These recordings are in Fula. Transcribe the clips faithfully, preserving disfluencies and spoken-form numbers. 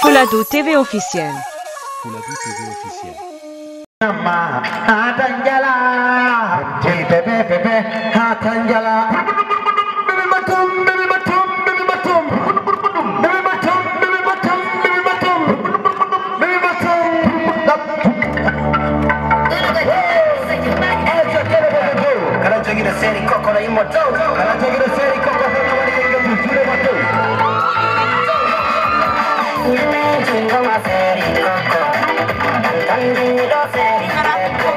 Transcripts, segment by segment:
Fuladu T V officiel. Fuladu T V officiel. Mama, Hatanjala. Bebe, bebe, Hatanjala. Bebe Matum, bebe Matum, bebe Matum. Bebe Matum, bebe Matum, bebe Matum. Bebe Matum. Kala jogiiɗo seeri kokko no immo dow. Kala jogiiɗo seeri kokko fof no waɗi leydi juuɗe makko. Junngo ma seeri kokko. Tan tan junngo seeri kokko.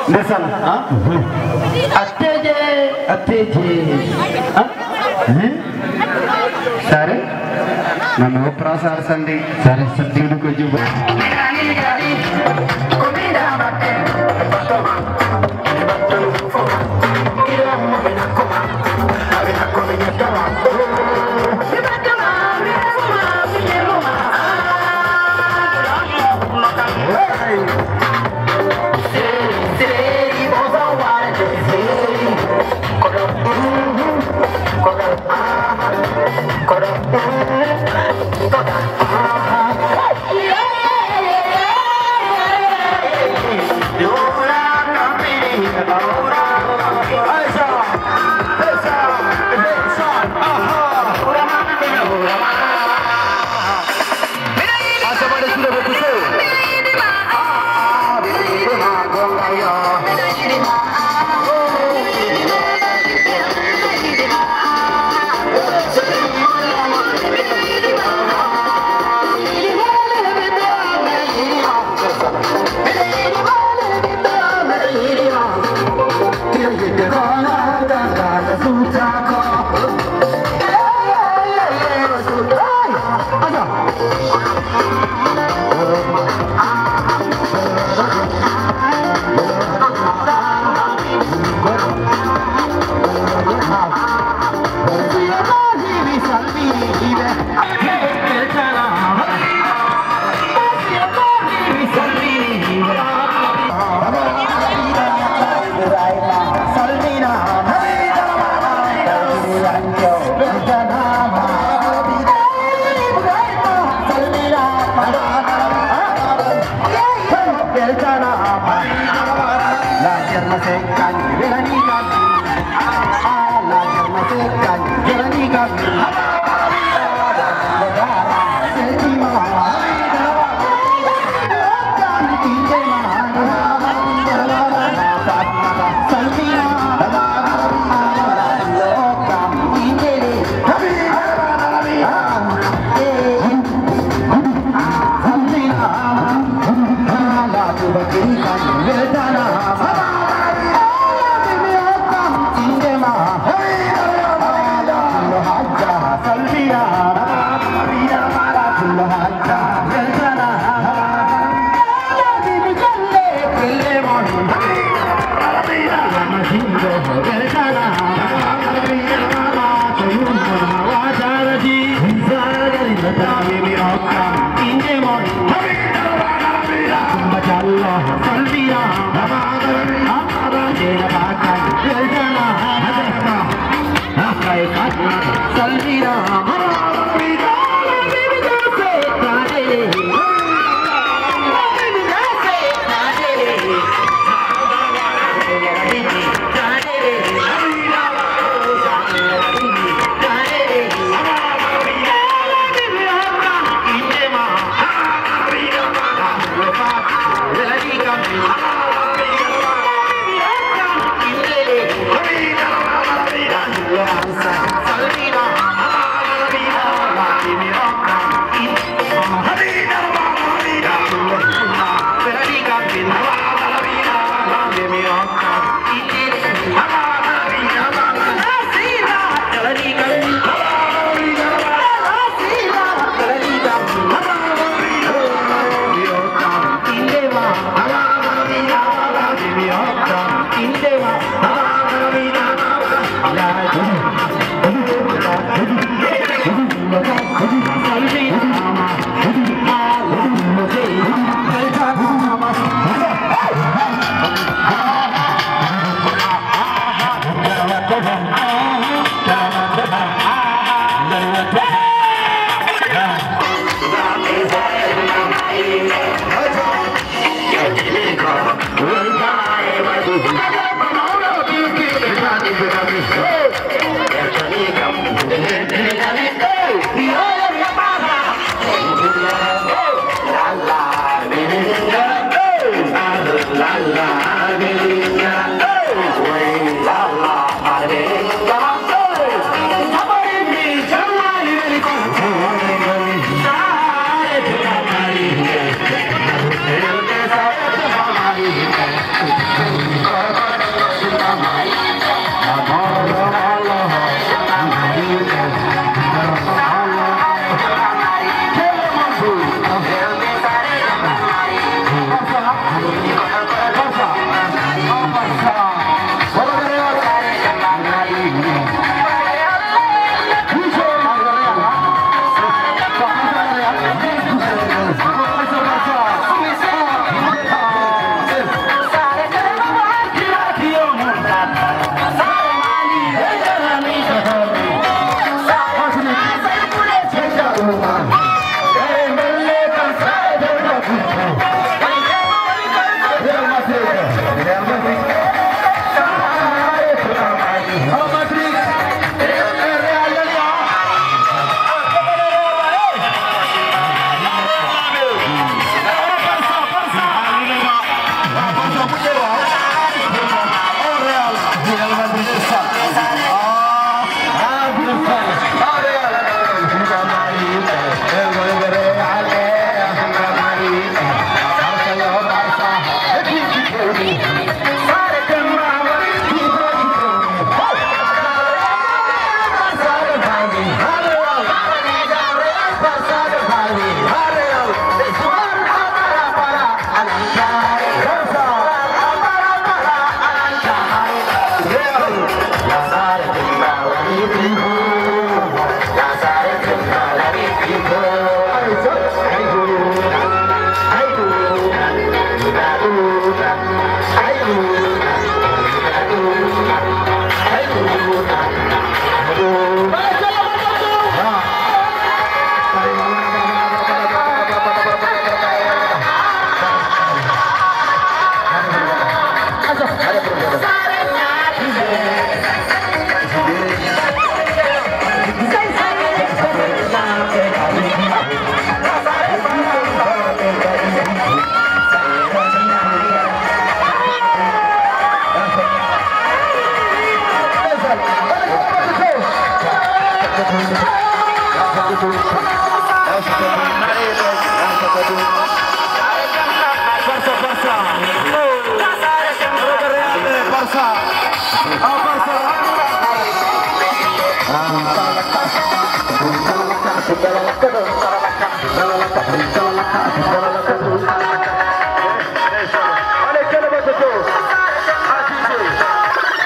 Ndesan, ha? Atteje, atteje. Ha? Hmm? Sare? Mami o prasar sandi. Sare sandi. Sudu ko juba.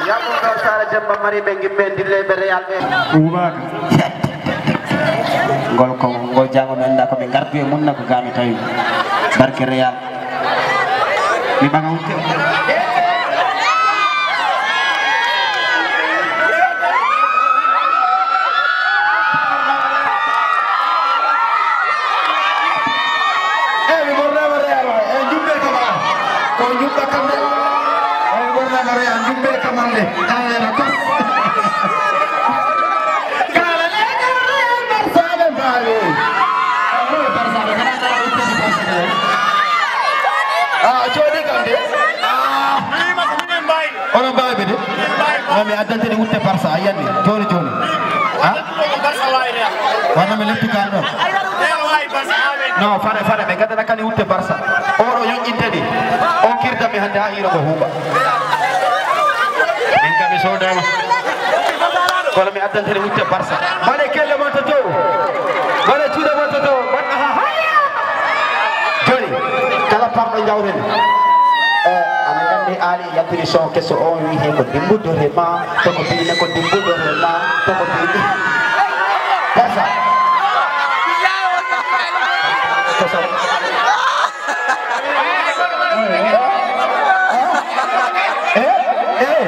Yamma Sara Demba Mari ɓe ngimɓe dille ɓe Real ɓe. Umaaka. Ngol ko ngol jaango mi anndaa ko ɓe ngardu e mun na ko gaami tawi barke Real. Mi ɓaŋa wutte. Eyi, mi ɓornaama Real waay. Eyi, njuɓɓe kam an. Ko njuɓɓa kam de. Eyi, mi ɓornaama Real, njuɓɓe kam an de. An Real kos. Kala ne Real Barça ɓe mbaawi. Eyi, Barça ɓe kana kala ɗum tigi Barça de. Ah, jooɗi kam de. Ah. Onon mbaawi de. Non, mi addante ɗi wutte Barça, a yiyani. Jooni, jooni. Ha? Wano mi leppi kan ɗon. Non, fare, fare, ɓe gadana kani wutte Barça. Oɗo yonƴinte ɗi. On kirda mi hannde ha hiiro ko huuɓa. Min kam mi soodama. Kono mi addante ɗi wutte Barça. Mbaɗe kelle mon to dow. Mbaɗe juuɗe mon to dow. Mbaɗ-, aha, ha. Jooni, kala parɗo jawren. Eh, aɗa nganndi Aali yaltini son keso o, wi he ko dimbudore ma, to ko bine ko dimbudore ma, to ko bine. Barça. Keso. Eh, eh, eh.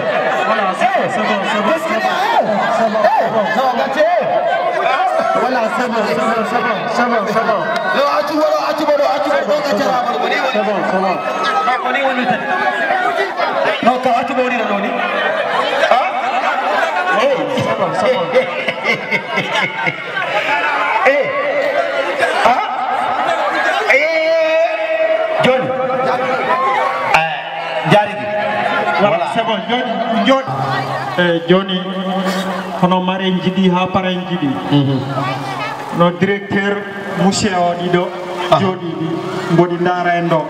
Voilà, c'est bon, c'est bon, c'est bon, c'est bon, c'est bon, c'est bon. Eh, non, gâté. Voilà, c'est bon, c'est bon, c'est bon, c'est bon, c'est bon. Yo, accu boɗo, accu boɗo, accu boɗo, ɗon accata boɗo, boɗo. C'est bon, c'est bon. Non, ko ni woni tan. Non, ko accu boɗo ɗo ni. Ah? Eh, c'est bon, c'est bon. Eh. Ah? Eh. Jooni. Ah, jaaridi. Voilà, c'est bon. Jooni, jooni. Eh, jooni, hono mare jiɗi haa pare jiɗi. Mhm. No directeur, monsieur o ɗiɗo, ah, jooɗiiɗi, mboɗi ndaara en ɗo.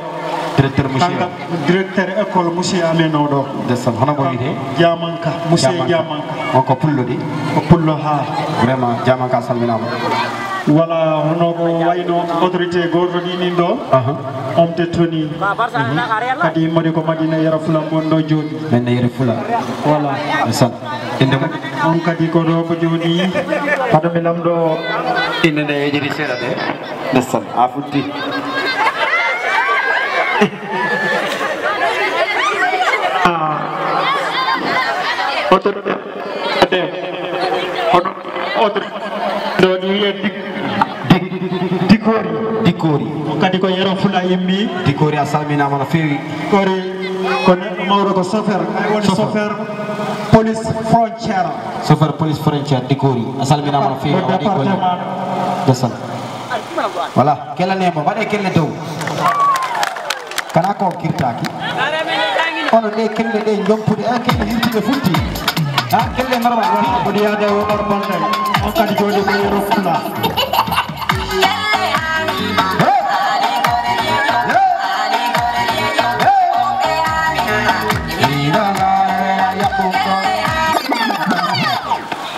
Directeur, monsieur. Kanka, directeur école, monsieur amen o ɗo. Ndeysaan, hono mo wiyetee? Jamanka, monsieur Jamanka. Jamanka. On ko pullo di? Ko pullo, haa. Vraiment, Jamanka salminaama. Voilà, hono ko wayno autorité gooto ɗi nin ɗo. Aha. On te toni. Mhm. Kadi modi ko Madina Yero Fula mon ɗo jooɗi. Men ne Yero Fula. Voilà. Ndeysaan. Innde mum? On kadi ko ɗo ko jooɗi. Hade mi lamɗo. Innde nde yejiti seeɗa de. Ndeysaan, a futti. Ah. Autorité. Hono autorité. Ɗo ɗi wiye dik-, dik-, dikori. Dikori. Kadi ko Yero Fula yimmi. Dikori, a salminaama no feewi. Dikori ko neɗɗo mawɗo ko chauffeur. Kay woni chauffeur. Chauffeur police frontière. Chauffeur police frontière Dikori. A salminaama no feewi. Ko a waɗi golle. Département. Ndeysaan. Voilà, kelle ne mo, mbaɗe kelle dow. Kana ko on kirtaaki. Ono ɗe kelle ɗe jompude, eh, kelle hirtude futti. Ha, kelle normal, wala. Ko ɗi yaade o Omar Balde. On kadi jooɗi ko Yero Fula. Hey! Hey! Hey!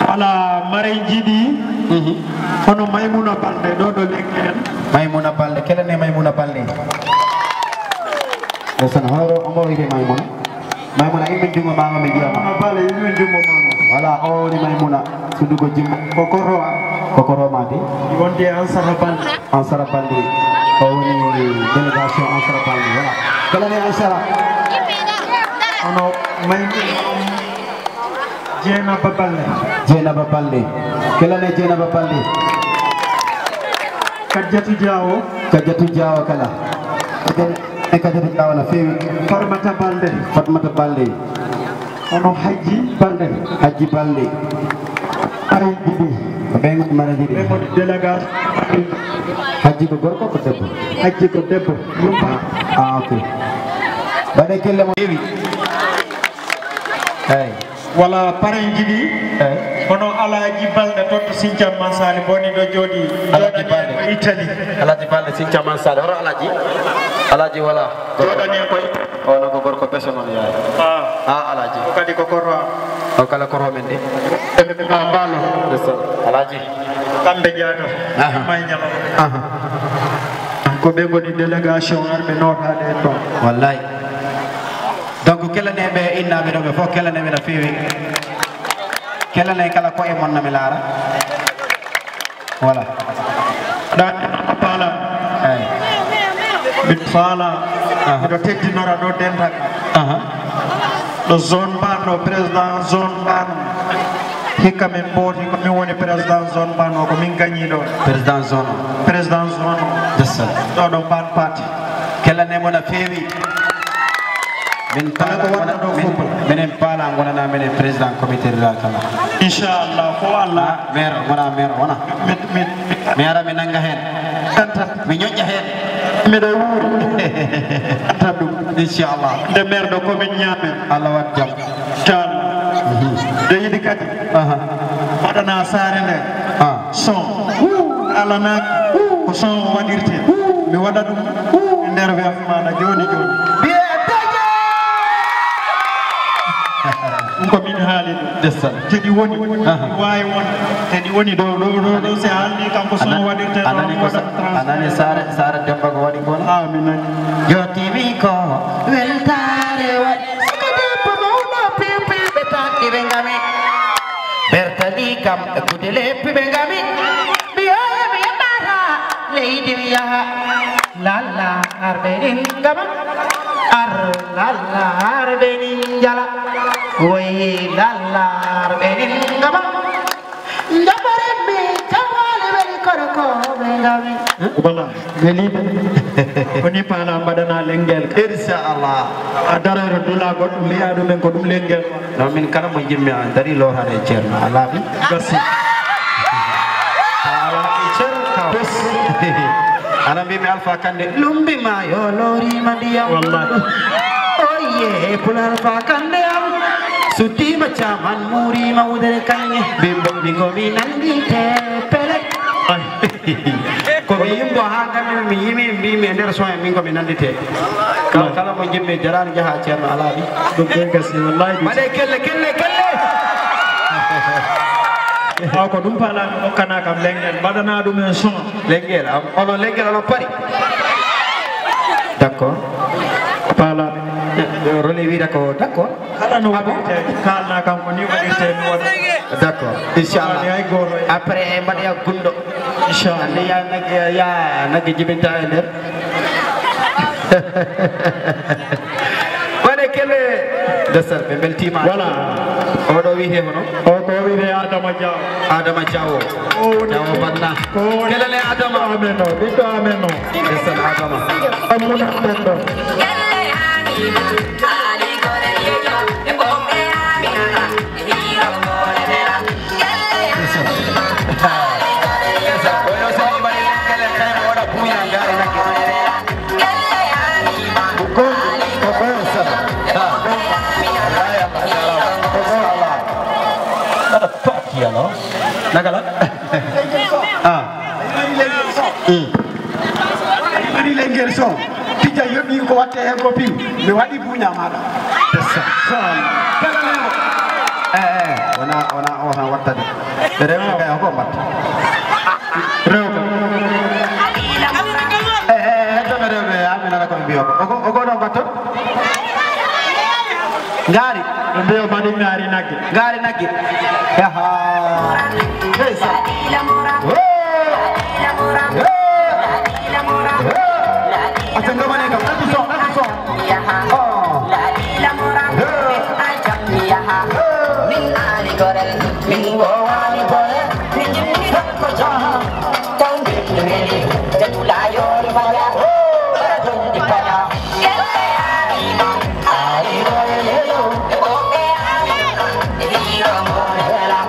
Voilà, mare jiɗi. Mhm. Hono Maymuna Balde, ɗo ɗo lekki en. Maymuna Balde, kelle ne Maymuna Balde. Ndeysaan, hono omo wiide Maymuna. Maymuna, immin junngo maa ngo, min njiya ma. Maymuna Balde, immin junngo maa ngo. Voilà, o woni Maymuna, suddugo jimma. Ko koro am. Ko koro ma de. Wonde Ansara Balde. Ansara Balde. O woni délégation Ansara Balde. Voilà. Kelle ne Ansara. Hono Maymuna. Jeynaba Balde. Jeynaba Balde. Kelle ne Jeynaba Balde. Kajjatu Jaawo. Kajjatu Jaawo kala. E Kajjatu Jaawo no feewi. Fatmata Balde. Fatmata Balde. Hono Hajji Balde. Hajji Balde. Mare jiɗi. Ko ɓen woni mare jiɗi. Ɓen woni délégation. Hajji ko gorko ko debbo? Hajji ko debbo. Yumma. Ah, ok. Mbaɗe kelle mo feewi. Eyi. Wala parenji ɗi. Eyi. Hono Alaaji Balde toon to Sinthiane Mansali boni ɗo jooɗi. Alaaji Balde. Ko Italie. Alaaji Balde Sinthiane Mansali. Hoto Alaaji? Alaaji wala. Jooɗani en koye. O, no ko gorko peso noon yaay. Ah. Ah, Alaaji. O kadi ko koro am. O kala koro men de. Eɓe ma mbaalo. Ndeysaan. Alaaji. Kamɓe jaata. Aha. May ñalawma. Aha. Ko ɓe ngoni délégation arɓe nootaade en ɗo. Wallay. Donc, kelaneeɓe innaaɓe ɗo ɓe fof, kelaneeɓe no feewi. Kelanee kala ko e mon na mi laara. Voilà. Ɗa faala. Eyi. Min faala. Aha. Miɗo teddinora ɗo dental. Aha. Ɗo zone mbaɗno, président zone mbaɗno. Hikka min mbooti ko min woni président zone mbaɗno, ko min gañiiɗo. Président zone. Président zone. Ndeysaan. Ɗo ɗo mbaɗ parti. Kelanee mo no feewi. Min paala ko wonata ɗo football. Minen paala ngonana minen président comité rural kala. Inchallah, ko Allah. Ah, maire, wona maire, wona. Mi, mi, mi. Mi ara mi nannga heen. Tan, tan. Mi ñoƴƴa heen. Miɗo wuuri. Tan ɗum. Inchallah. Nde maire ɗo commune Niamey. Allah waɗ jam. Inchallah. Mhm. Nde yiɗi kadi. Aha. Waɗana saare nde. Ah. Son. Alanaaki ko son o waɗirte. Mi waɗa ɗum e nder weef maaɗa jooni jooni. Mbiye Taƴa! Ɗum ko min haali ɗum. Ndeysaan. Te ɗi woni, aha, ɗi waawi won. Te ɗi woni ɗo, ɗo, ɗo, ɗo, si a haalni kam ko son waɗirte ɗo, anani ko waɗa sa-, transfert. Anani Saare, Saare Demba ko waɗi kon? Ah, mi nani. Jottimi ko weltaare waɗi. Suka debbo mawɗo piw piw ɓe taƴi ɓe ngami. Bertani kam e kude leppi ɓe ngami. Mi yaha, mi yaha, leydi mi yaha. Lalla arɓe ɗin ngama. Ar lalla arɓe ɗin njala. Woyi lalla arɓe ɗin ngama. Njabare mi jawale weli kono ko ɓe ngami. Wala, weli. Ko ni paala mbaɗana lenngel ka. Inchallah. A daroyto dula goɗɗo mbiya ɗumen ko ɗum lenngel. Non, min kala mo jimmi an dari lorare ceerno a laaɓi. Merci. Ala e ceerno kaw. Ana mbimi Alpha Kande lumbi ma yo lorima ndiyam. Wallahi. Oye pula Alpha Kande am. Suttima caman murima wudere kanye. Bimbo bingo mi nandi te pele. Ay. Ko mi yimbo ha ngammi mi yimi mbimi e nder soya min ko mi nandite. Kala, kala mo jimmi jarani jaha ceerno alaaɓi. Ɗum ɗen gasi wallahi ɗum. Mbaɗe kelle, kelle, kelle. Aw ko ɗum paala mi hokkana kam lenngel, mbaɗana ɗum en son. Lenngel, am, ono lenngel ono pari. D'accord. Paala. Roni wiɗa ko d'accord. Kala no waɗirte, kaalna kam ko ni waɗirte mi waɗa. D'accord. Inchallah. Waɗi hay gooto. Après e mbaɗoya gunɗo. Inchallah. Nde ya nagge, ya nagge jibinta e nder. Waɗe kelle. Ndeysaan, ɓe mbeltiima. Voilà. Oɗo wiyetee hono? O ko wiyetee Adama Diaw. Adama Diaw. O woni Diaw Banna. Ko woni Kelale Adama. Amen o, ɓiɗɗo amen o. Ndeysaan Adama. Ammuna ɓen ɗo. Nagala? Ah. Mm. Mari lenngel son. Tija yoɓi ko watte hen ko piw. Mi waɗi buña maɗa. Son. Eh, eh, wona, wona o han wattade. Rewɓe kay ko mbatta. Rewɓe. Eh, eh, eh, to rewɓe, amina ko mbiyo ko. O ko, o ko ɗo mbatto? Ngaari. Ɓe mbiyo mbaɗi ngaari nagge. Ngaari nagge. Yaha. Ndeysaan. Woo. Woo. Woo. Acca, ngamane kam. Ɗaki son, ɗaki son. Oh. Woo. Woo. Min aali gorel, min ngoowaani bone, min njiɗi tan ko jam. Taw mbiɗmi weli, jatulaayoori mbaɗa, bara jonɗi paɗa. Gelle yaariima, aali gorel helo, e ɓoɓɓe yaariima, e hiiro mo hela.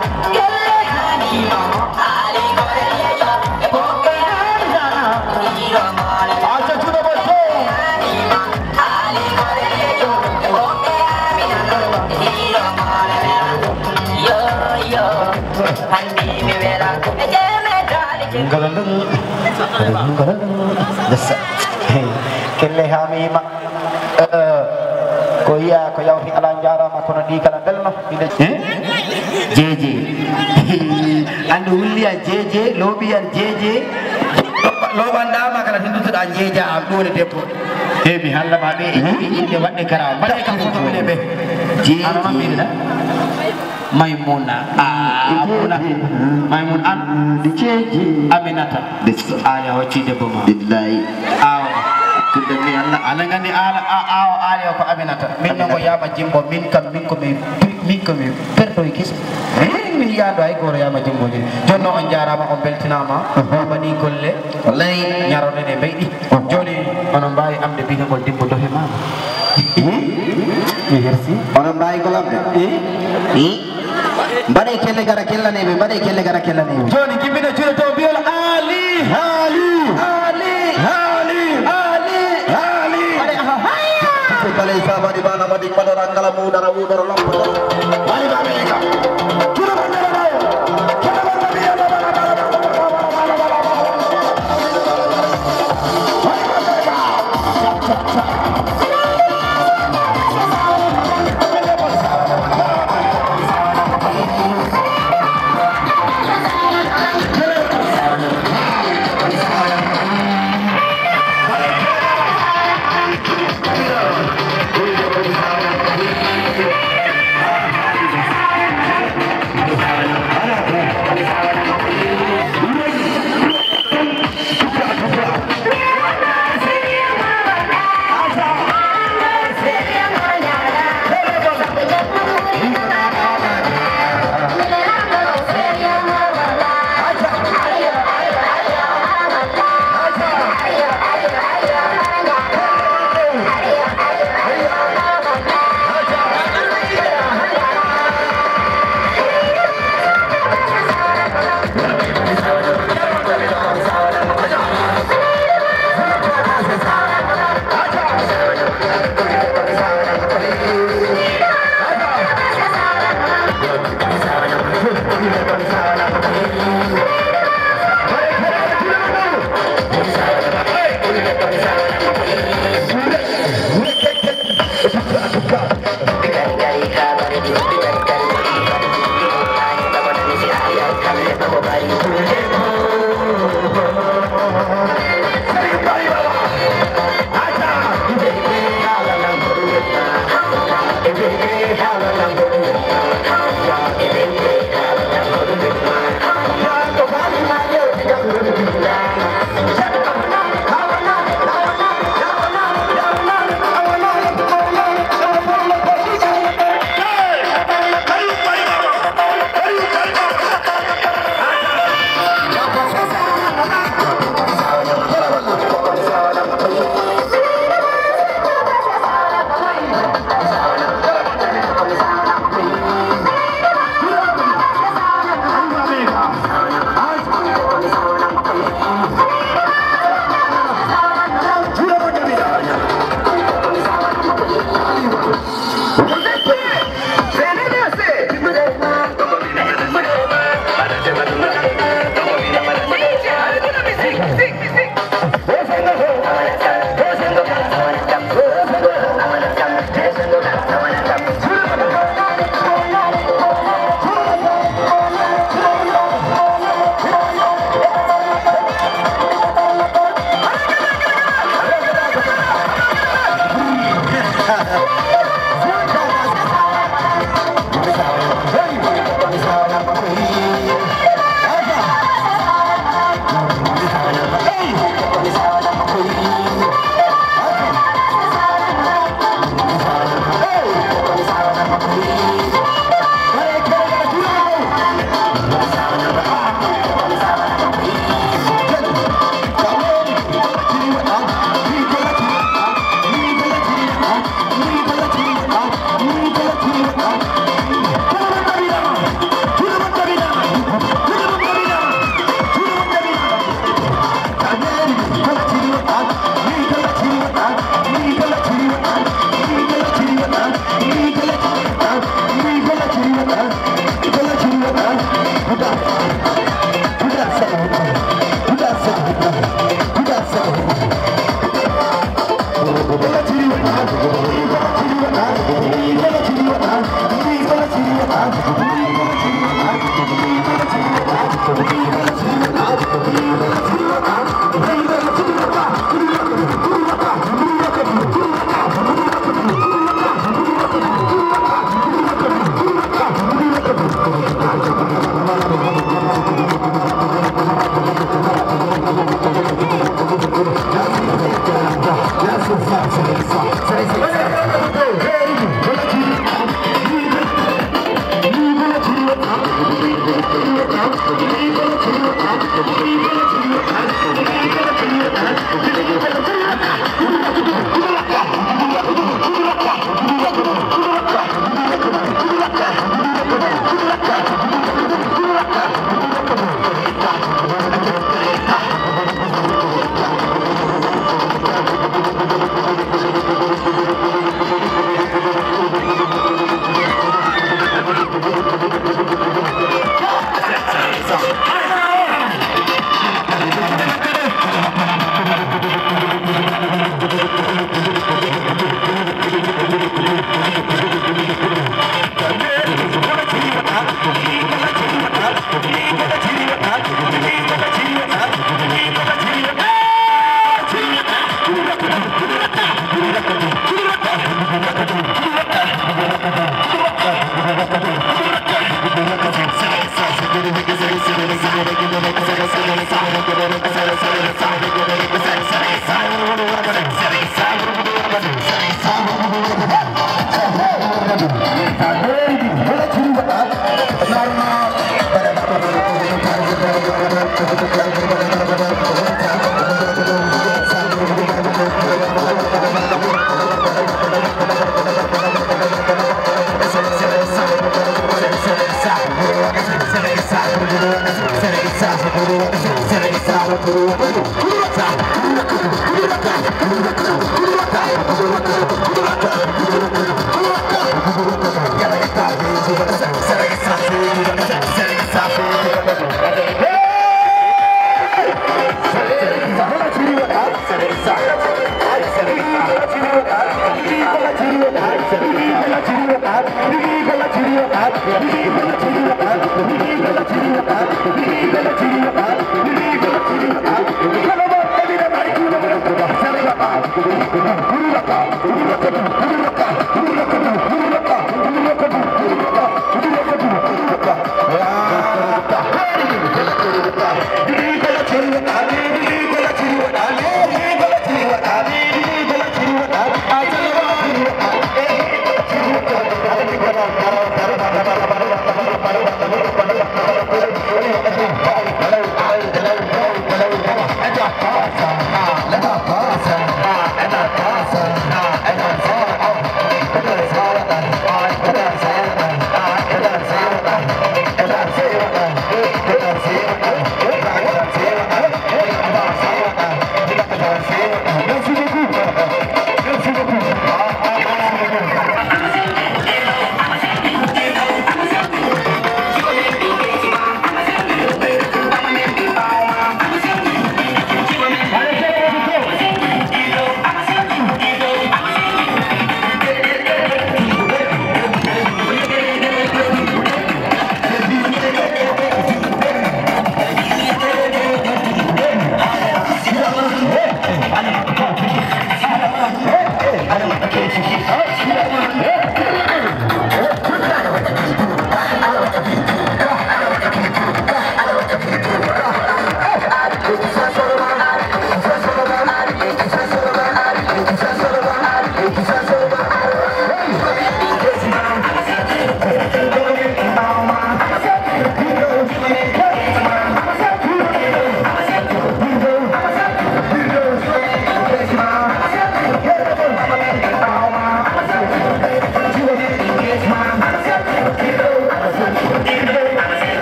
Ngololol, ngololol, ndessa. Kelle haa mi yima. Eh, ko yiya ko yawti ala njaaraama kono ɗi kala belno. Inde eh? Jeeje. Andu wulliya jeeje, looɓiyan jeeje. Looɓandaama kala tindutoɗa jeeja am ɗuure debbo. He mi halla ma ɓe e inde waɗde kara. Mbaɗe kam foto mine ɓe. Jeeje. Ano mammiɗe na? Maymuna. Ah, Maymuna. Maymun an. Di ceeji. Aminata. Bisso. Aale hocci debbo ma. Billahi. Awo. Kudde mi Allah. Ala ngani ala a awo aale ko Aminata. Min no ko yama jimbo min kam min ko mi min ko mi perdo e kis. Min mi yado ay goro yama jimbo ni. Jonno on jarama on beltinama. Mani golle. Wallahi. Nyarode ne beydi. Joni onon mbawi amde biyetagol debbo dohe mama. Mi hersi. Onon mbawi golamde. Mbaɗe kelle gara kellanee ɓe, mbaɗe kelle gara kellanee ɓe. Joni jimbina juuɗe to mbiyol Ali. Ali. Ali. Ali. Ali. Ali. Mbaɗe aha haya. Ko balay sabani bana madi madara ngala mudara wudara lampo. Wali ba mega. Juuɗe bandara bayo. Juuɗe bandara bayo.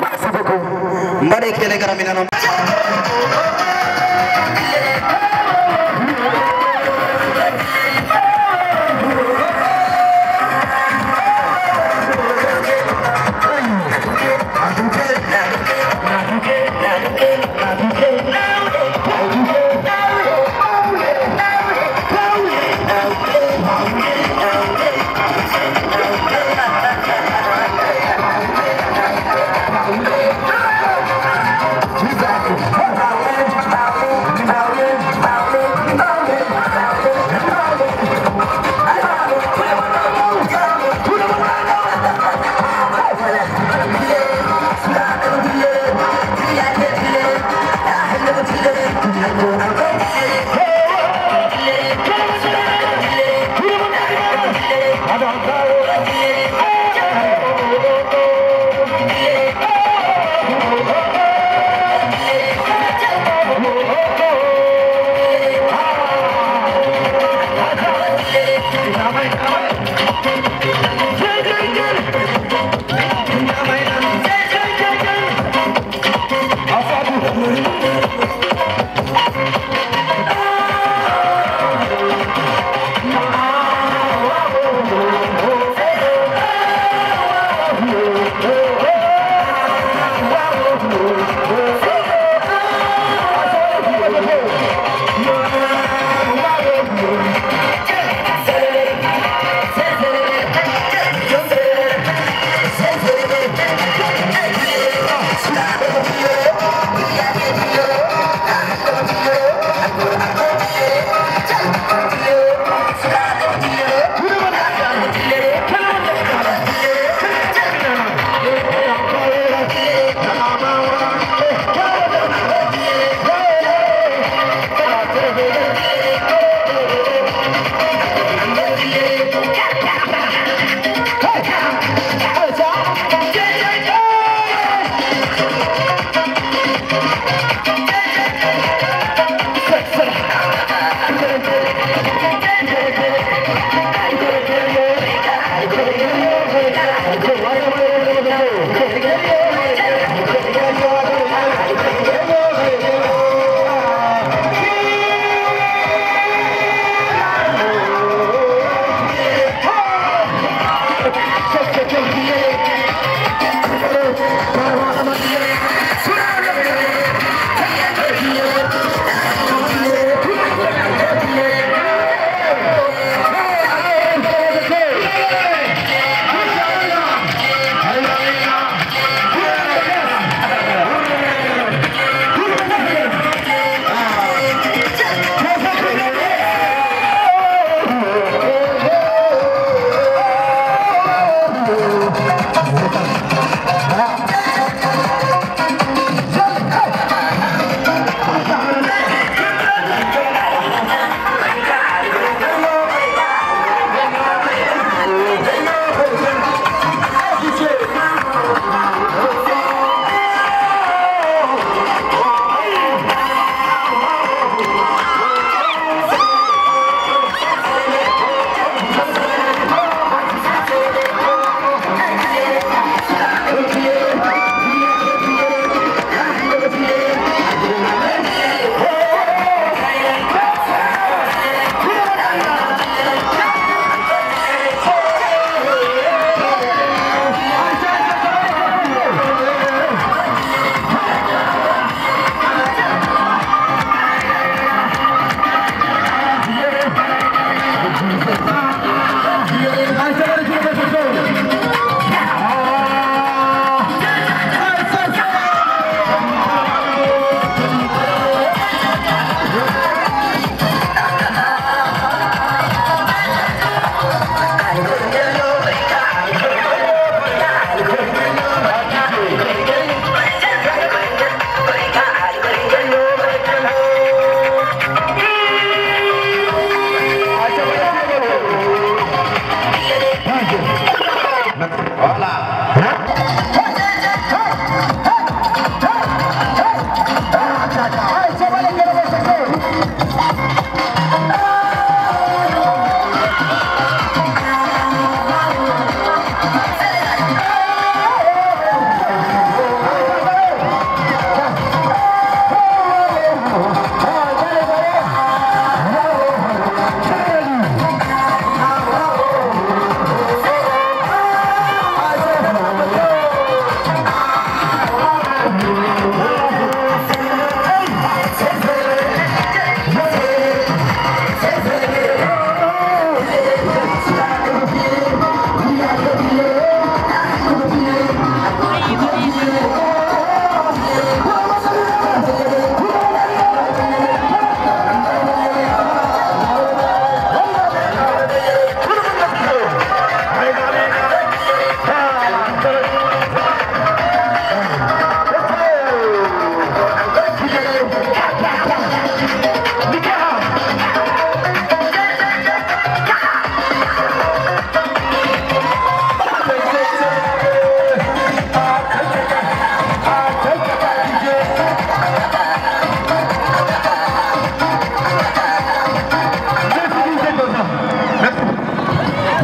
Merci beaucoup. Mbaɗe kele garam ina noon.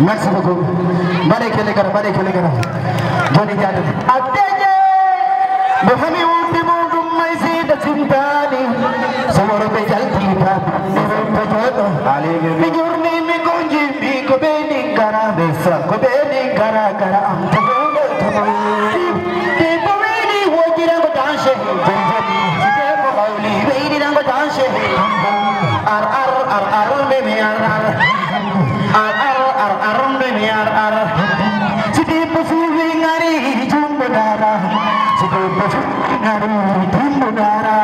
Merci beaucoup. Mbaɗe kele gara, mbaɗe kele gara. Joni jaade. Addeje. Mo hami wundi muɗum may sida sintani. So worɓe jalti ba. Nde worɓe jooɗo. Mi jurni mi gonji mi ko ɓe ni gara. Ko ɓe ni gara gara am to ɓe ni gara. Debbo weli wojira ngo danse. Jom jom. Si debbo ɓawli weydirango danse. Ar, ar, ar, ar, mbemi ar, ar. Ar, ar, ar, ar, mbemi ar, ar. Si debbo suuwi ngari, jumbo dara. Si debbo suuwi ngari, jumbo dara.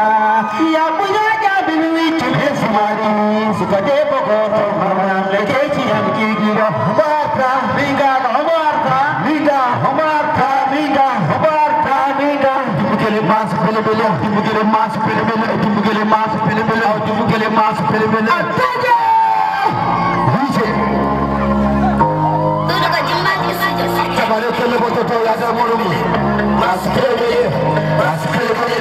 Ya buya jabi mi wiccu be sumari. Suka debbo goto, marwan le keci am kigido. Barka, minga, barka, minga, barka, minga, barka, minga. Dimbu kele mas, bele bele. Dimbu kele mas, bele bele. Dimbu kele mas, bele bele. Dimbu kele mas, bele bele. Attention! D J. Tabare kele boto to ya da morum. Mas, bele bele. Mas, bele bele.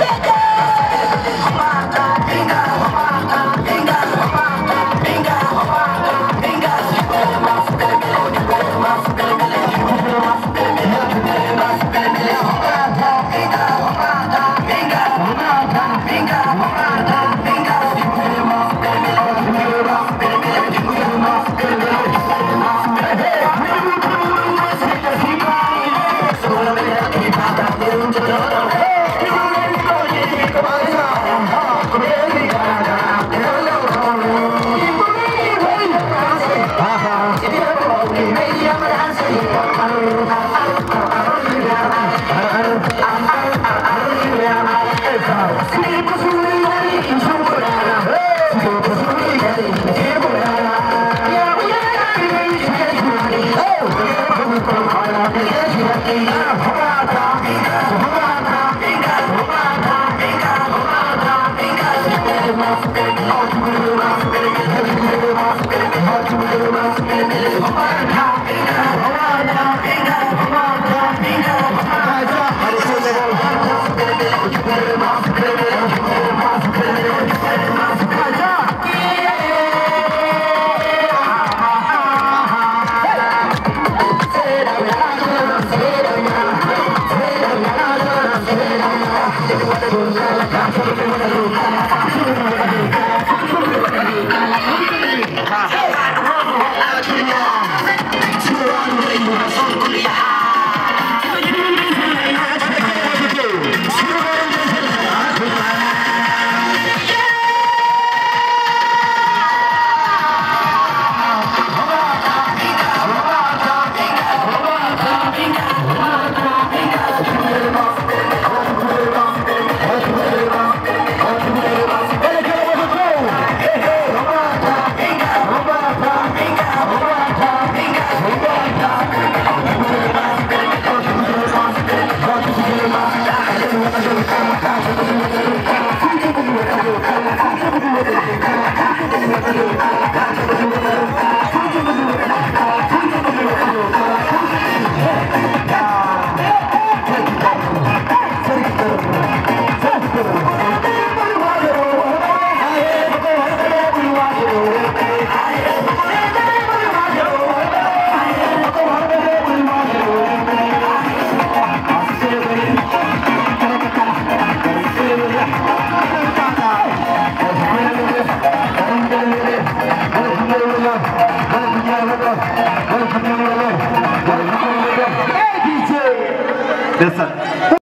Ndeysaan.